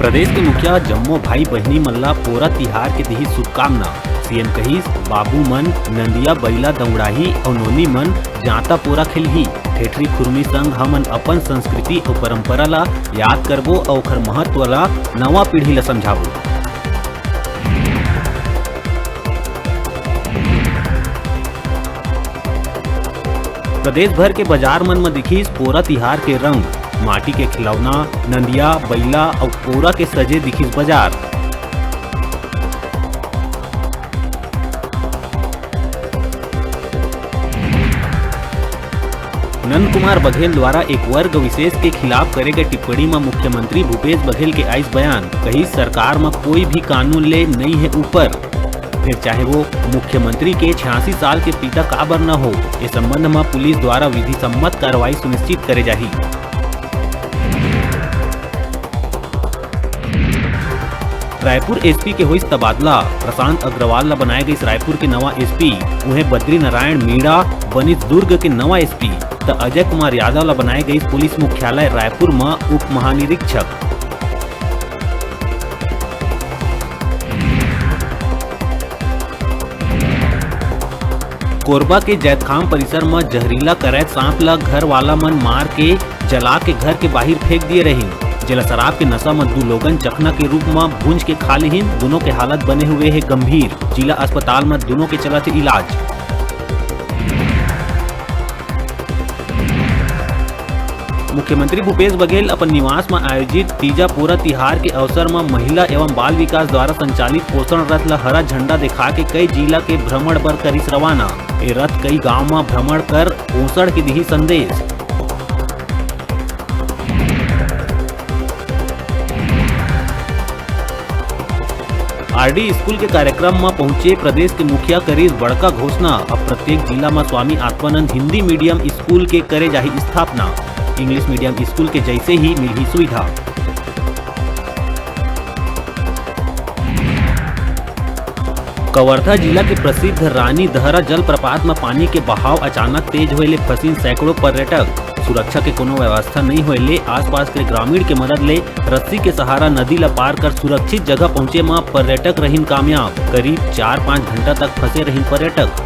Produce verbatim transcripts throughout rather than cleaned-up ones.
प्रदेश के मुखिया जम्मो भाई बहिनी मन ला पोरा तिहार के दिही शुभकामना। सीएम कहिस, बाबू मन नंदिया, बइला, दंगड़ाही अउ नोनी मन जांता पोरा खेलही। ठेठरी खुरमी संग हमन अपन संस्कृति अउ परंपरा ला याद करबो अउ ओखर महत्व ला नवा पीढ़ी ला समझाबो। प्रदेश भर के बाजार मन म दिखिस पोरा तिहार के रंग, माटी के खिलौना, नंदिया, बइला अउ पोरा के सजे दिखिस बाजार। नंद कुमार बघेल द्वारा एक वर्ग विशेष के खिलाफ करे गए टिप्पणी म मुख्यमंत्री भूपेश बघेल के आइस बयान, कहिस, सरकार म कोई भी कानून ले नइ हे ऊपर। फिर चाहे वो मुख्यमंत्री के छियासी साल के पिता काबर न हो, ए संबंध म पुलिस द्वारा विधि सम्मत कार्रवाई सुनिश्चित करे जाही। रायपुर एसपी के होइस तबादला, प्रशांत अग्रवाल ला बनाए गइस रायपुर के नवा एसपी। उहें बद्री नारायण मीणा बनिस दुर्ग के नवा एसपी, त अजय कुमार यादव ला बनाए गइस पुलिस मुख्यालय रायपुर म उप महानिरीक्षक। कोरबा के जैतखाम परिसर म जहरीला करैत सांप ल घर वाला मन मार के जला के घर के बाहिर फेंक दिए रहिन, जेला शराब के नशा म दू लोगन चखना के रूप म भूंज के खा लिहिन। दोनों के हालत बने हुए हे गंभीर। जिला अस्पताल म दोनों के चलत हे इलाज। मुख्यमंत्री भूपेश बघेल अपन निवास म आयोजित तीजा पोरा तिहार के अवसर म महिला एवं बाल विकास द्वारा संचालित पोषण रथ ल हरा झंडा दिखा के कई जिला के भ्रमण बर करिस रवाना। ए रथ कई गांव म भ्रमण कर पोषण के दिही संदेश। आरडी स्कूल के कार्यक्रम म पहुंचे प्रदेश के मुखिया करिस बड़का घोषणा। अब प्रत्येक जिला म स्वामी आत्मानंद हिंदी मीडियम स्कूल के करे जाही स्थापना। इंग्लिश मीडियम स्कूल के जैसे ही मिलही सुविधा। कवर्धा जिला के प्रसिद्ध रानी दहरा जलप्रपात म पानी के बहाव अचानक तेज होए ले फंसिन सैकड़ों पर्यटक। सुरक्षा के कोनो व्यवस्था नइ होए ले आसपास के ग्रामीण के मदद ले रस्सी के सहारा नदी ला पार कर सुरक्षित जगह पहुंचे म पर्यटक रहिन कामयाब। करीब चार पाँच घंटा तक फंसे रहिन पर्यटक।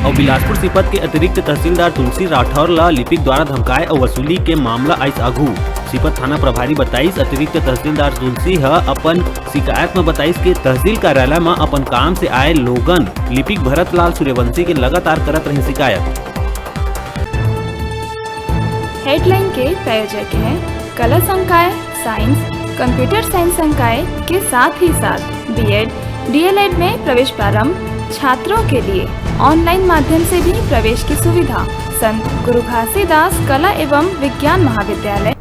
अउ बिलासपुर सीपत के अतिरिक्त तहसीलदार तुलसी राठौर ला लिपिक द्वारा धमकाए अउ वसूली के मामला आइस आघू। सीपत थाना प्रभारी बताइस, अतिरिक्त तहसीलदार तुलसी ह अपन शिकायत म बताइस कि तहसील कार्यालय म अपन काम से आए लोगन लिपिक भरत लाल सूर्यवंशी के लगातार करत रहे शिकायत। हेडलाइन के प्रायोजक हैं कला संकाय, साइंस, कंप्यूटर साइंस संकाय के साथ ही साथ बीएड, डीएलएड में प्रवेश प्रारंभ, छात्रों के लिए ऑनलाइन माध्यम से भी प्रवेश की सुविधा, संत गुरु घासीदास कला एवं विज्ञान महाविद्यालय।